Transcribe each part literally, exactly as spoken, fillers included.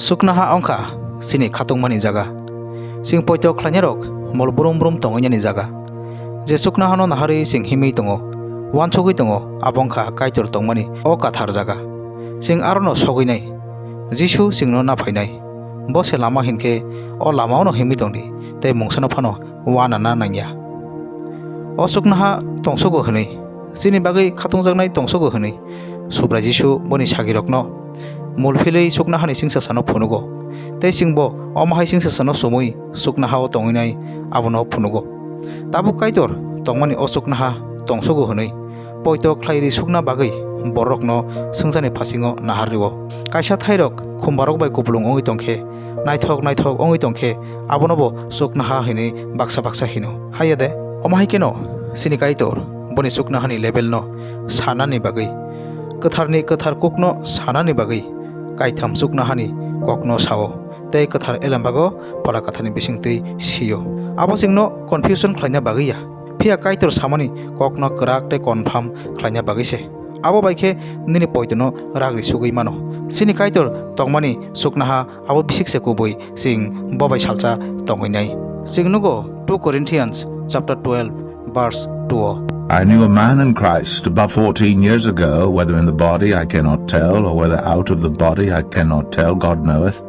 Chuknoha wngkha chini khatungmani jaga. Chwng poito khlainairok mol brum brum tongwinani jaga. Je chuknohano naharwi chwng himwi tongo, uansugwi tongo, abo wngkha Kaitor tongmani o kathar jaga. Chwng arono sogwinai, Jisu chwngno naphainai. Bo se lama hinkhe o lamaono himwi tongdi, tei mungsano phano uanana nangya. O chuknoha tongsogo hwnwi, chini bagwi khatungjaknai tongsogo hwnwi Subrai Jisu boni sagirokno mul philwi chuknohani singsasano phunugo. Tei chwngbo omo hai singsasano chumui chuknohao tongwinai abono phunugo. Tabuk Kaitor tongmani o chuknoha tongsogo hwnwi poito khlai ri sukna bagwi bororokno swngcharni phasingo nahar rio. Kaisa thairok khumbarok bai kupulung wngwi tongkhe, naithok naithok wngwi tongkhe, abono bo chuknoha hwnwi baksa baksa hino. Haiya de, omo hai kheno chini Kaitor boni chuknohani levelno sanani bagwi, kwtharni kwthar kokno sanani bagwi kaitham chuknohani kokno sao, tei kwthar elembago Phola Kwtharni bisingtwi sio. Abo chwngno confusion khlaina bagwi ya, phiya Kaitor samani kokno kwrak tei confirm khlaina bagwi se. Abo bai khe nini poitono ragri sugwi mano. Chini Kaitor tongmani chuknoha abo bisik se kubui, chwng bo bai salsa tongwi nai. Chwng nugo two Corinthians chapter twelve verse two o. I knew a man in Christ above fourteen years ago, whether in the body I cannot tell, or whether out of the body I cannot tell, God knoweth,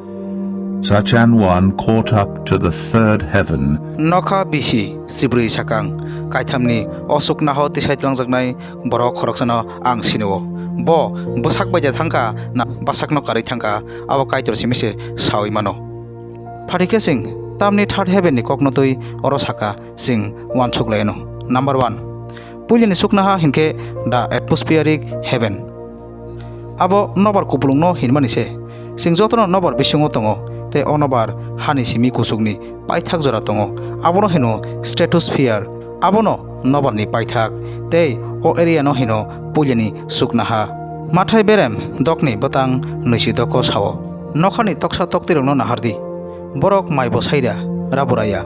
such an one caught up to the third heaven. Nokha bisi sibri sakang kaithamni o chuknohao tisai twlangjaknai borok khoroksano ang sinio. Bo bwsak bai de thangkha na bwsakno karwi thangkha, abo Kaitor simi se saui mano. Phari khe chwng tamni third heaven ni kokno twi oro saka, chwng uansuk lai anw. Number one, puilani chuknoha hinkhe the atmospheric heaven. Abo nobar kupulungno hinmani se. Chwng jotono nobar bisingo tongo, tei o nobar hani simi kuchukni paithak jora tongo. Abono hino stratosphere. Abono nobarni paithak, tei o area no hino puilani chuknoha. Mathai berem dokni bwtang nwisidoko sao, nokhani toksa toktirokno nahardi. Borok maibo saira, rabo raya,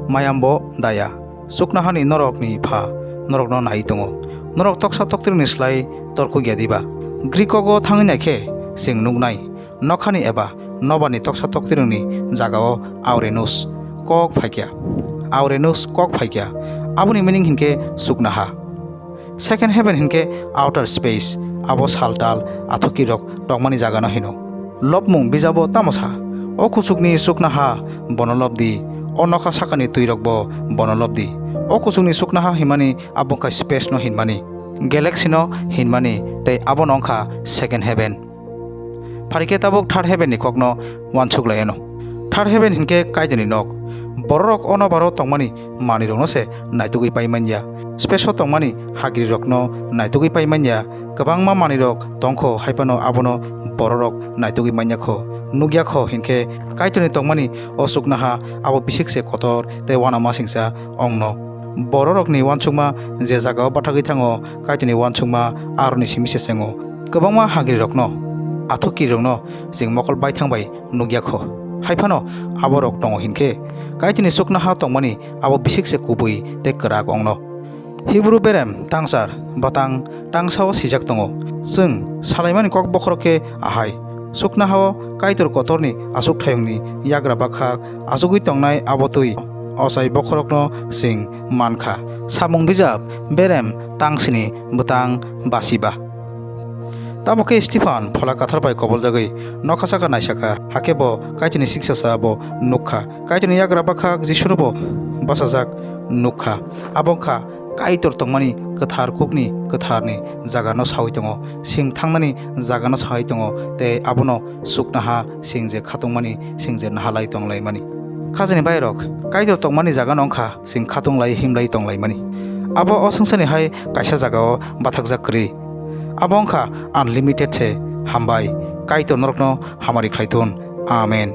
mayambo daya. Chuknohani norokni pha norokno nai tongo. Norok toksa toktirokni slai torkuk ya diba? Greek kogo thangwi naikhe chwng nuknai, nokhani eba nobarni toksa toktirokni jagao aurenus kok phaikya. Aurenus kok phaikya. Aboni meaning hinkhe chuknoha. Second heaven hinkhe outer space, abo saltal, athukirok tongmani jagano hino. Lobmung bijabo tamo sa? O kuchukni chuknoha bono lobdi, o nokha sakani twirokbo bono lobdi. O kuchukni chuknoha hinmani abo wngkha space no hinmani, galaxy no hinmani, tei abono wngkha second heaven. Phari khe tabuk third heaven ni kokno uansuk lai anw. Third heaven hinkhe Kaitorni nok. Bororok o nobaro tongmani manwirokno se naitugwi pai man ya. Space o tongmani hagrirokno naitugwi pai man ya. Kwbangma manwirok tong kho, hai phano abono bororok naitugwi man ya kho, nuk ya kho, hinkhe Kaitorni tongmani o chuknoha abo bisik se kotor tei uanamasingcha ongno. Bororokni uansukma je jagao bathagwi thango, Kaitorni uansukma aroni simi se chengo. Kwbangma hagrirokno, athukirirokno chwng mokol baithang bai nuk ya kho. Hai phano aborok tongo hinkhe, Kaitorni chuknoha tongmani abo bisik se kubui tei kwrak ongno. Hibru berem tangchar bwtang tangsao swijak tongo. Chwng salaimani kok bokhorok khe ahai, chuknohao Kaitor kotorni achukthayungni yagra bwkhak achugwi tongnai abo twi ochai bokhorokno chwng man kha. Samung bijap berem tangsini bwtang basiba. Tamo khe Stephan Phola Kwthar bai koboljagwi nokha saka naisakha, hakhe bo Kaitorni siksasa bo nukha. Kaitorni yagra bwkhak Jisuno bo bachajak nukha. Abo wngkha Kaitor tongmani kwthar kukni kwtharni jagano saui tongo, sing thangnani jagano saui tongo, tei abono chuknoha sing je khatungmani, sing je nahalai tonglaimani. Khajani bairok, Kaitor tongmani jagano wngkha sing khatung lai himlai tonglaimani. Abo o swngcharni hai kaisa jagao bathakjak kwrwi. Abo wngkha unlimited se. Hambai, Kaitor norokno hamari khlai thun. Amen.